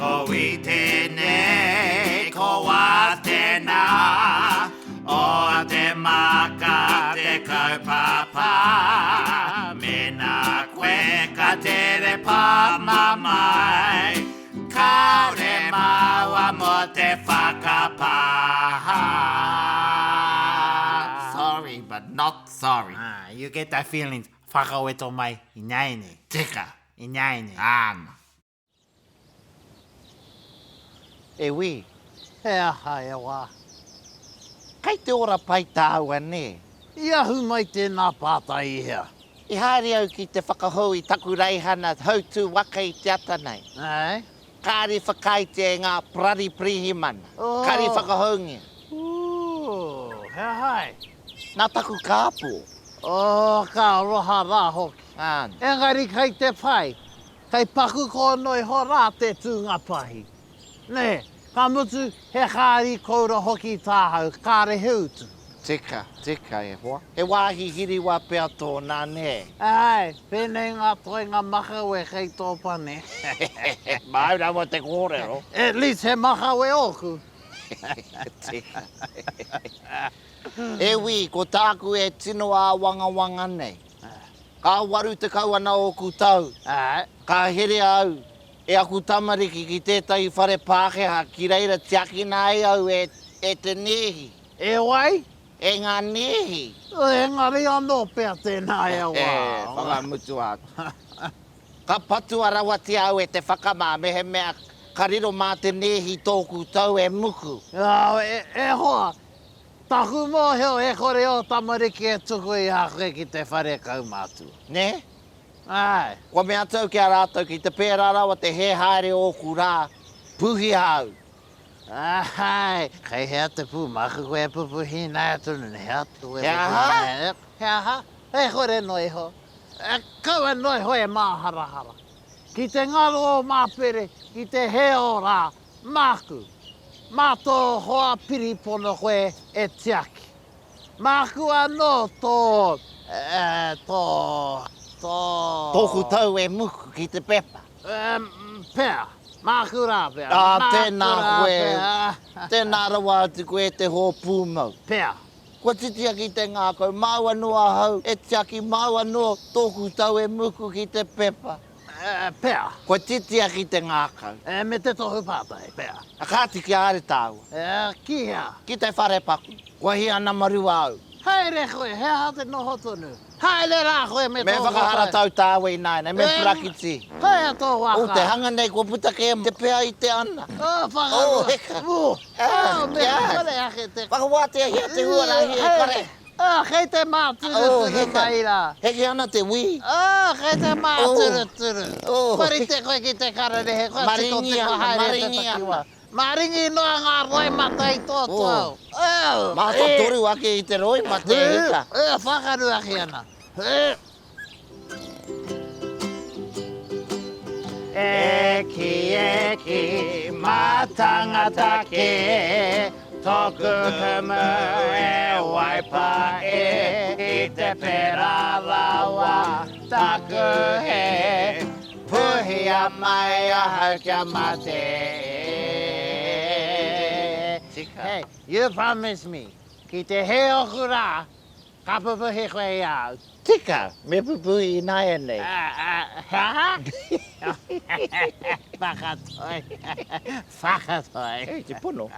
Ko wi tēnei, ko wā tēnā, o te maka te kaupapa. Mēnā koe ka tere pāmamae, kāore māua mō te whakapā. Sorry, but not sorry. Ah, you get the feelings whakaweto mai ināianei. Tika. Ināianei. Āna. E Wi. He aha e wā? Kei te ora pai tāua, nē? I ahu mai tēnā pātai i hea? I haere au ki te whakahou i taku raihana hautū waka i te ata nei. Āe. Kāre i whakaaetia e ngā parari pirihimana. Oh. Kāre i whakahoungia. Ooh, he aha ai? Nā taku kāpō. Oh, ka aroha rā hoki. Āna. Engari kei te pai. Kei paku kōnoi iho rā te tūnga pahi. Nē, ka mutu he kāri koura hoki tāhau, kāre he utu. Tika, tika e hoa. He wāhi hiriwa pea tōna, nē? Āe, pēnei ngā toenga makawe kei tō pane. Māu rawa te kōrero. At least he makawe ōku. Tika. E Wī, ko tāku e tino āwangawanga nei. Ka 80 ana ōku tau, ka herea au e aku tamariki ki tētahi whare Pākehā ki reira tiakina ai au e te nēhi. E wai? E ngā nēhi. Engari anō pea tēnā e wā. E whakamutua atu. Ka patua rawatia au e te whakamā mehemea ka riro mā te nēhi tōku tau e muku. E hoa, Taku mōhio e kore ō tamariki e tuku i a koe ki te whare kaumātua. Nē? Āe. Kua mea atu au ki a rātou ki te pērā rawa te hē haere o ōku rā, pūhia au. Āe. Kei hea te pū, māku koe e pupuhi ināia tonu, nē hea atu koe e He pupuhi aha? ināia. He aha? E kore noa iho. Kaua noa iho e māharahara. Ki te ngaro o Māpere, ki te hē o rā, Māku. Mā tō hoa piripono koe e tiaki. Māku anō tō, tō, tō. Tōku tau e muku ki te pepa. Pea. Māku rā pea. Ā, tēnā koe. Māku rā pea. Tēnā rawa atu koe e te hoa pūmau. Pea. Kua titia ki te ngākau, māu anō ahau e tiaki, māu anō tōku tau e muku ki te pepa. Pea. Kua titia ki te ngākau. Me te tohu pātai, pea. A kāti kia haere tāua. Ki hea? Ki te wharepaku. Kua hia namarua au. Haere koe, he aha te noho tonu? Haere rā koe me tō Me whakaharatau tāua ināianei, me parakiti. Haea tō waka. O, te hanga nei kua puta kē te pea i te ana. O, whakarua. O, heka. O, me kore ake te. Whakawāteahia te huarahi e kare. Oh, kei te māturuturu mai rā. Heke ana te wī. Oh, kei te māturuturu. Kua rite koe ki te kararehe, kua tikotiko haere te takiwā. Maringi noa ngā roimata i tō tau. Oh, Mātotoru ake i te roimata e hika. E whakaru ake ana. E ki, e ki, mā tangata kē, Tōku kumu e waipa e, I te pērā rawa taku hē, Puhia mai ahau kia mate e. Tika. Hey, you promise me, ki te hē oku rā, Ka pupuhi koe i a au. Tika, me pupuhi ināianei. He aha? Whakatoi. Whakatoi. Hei te pono.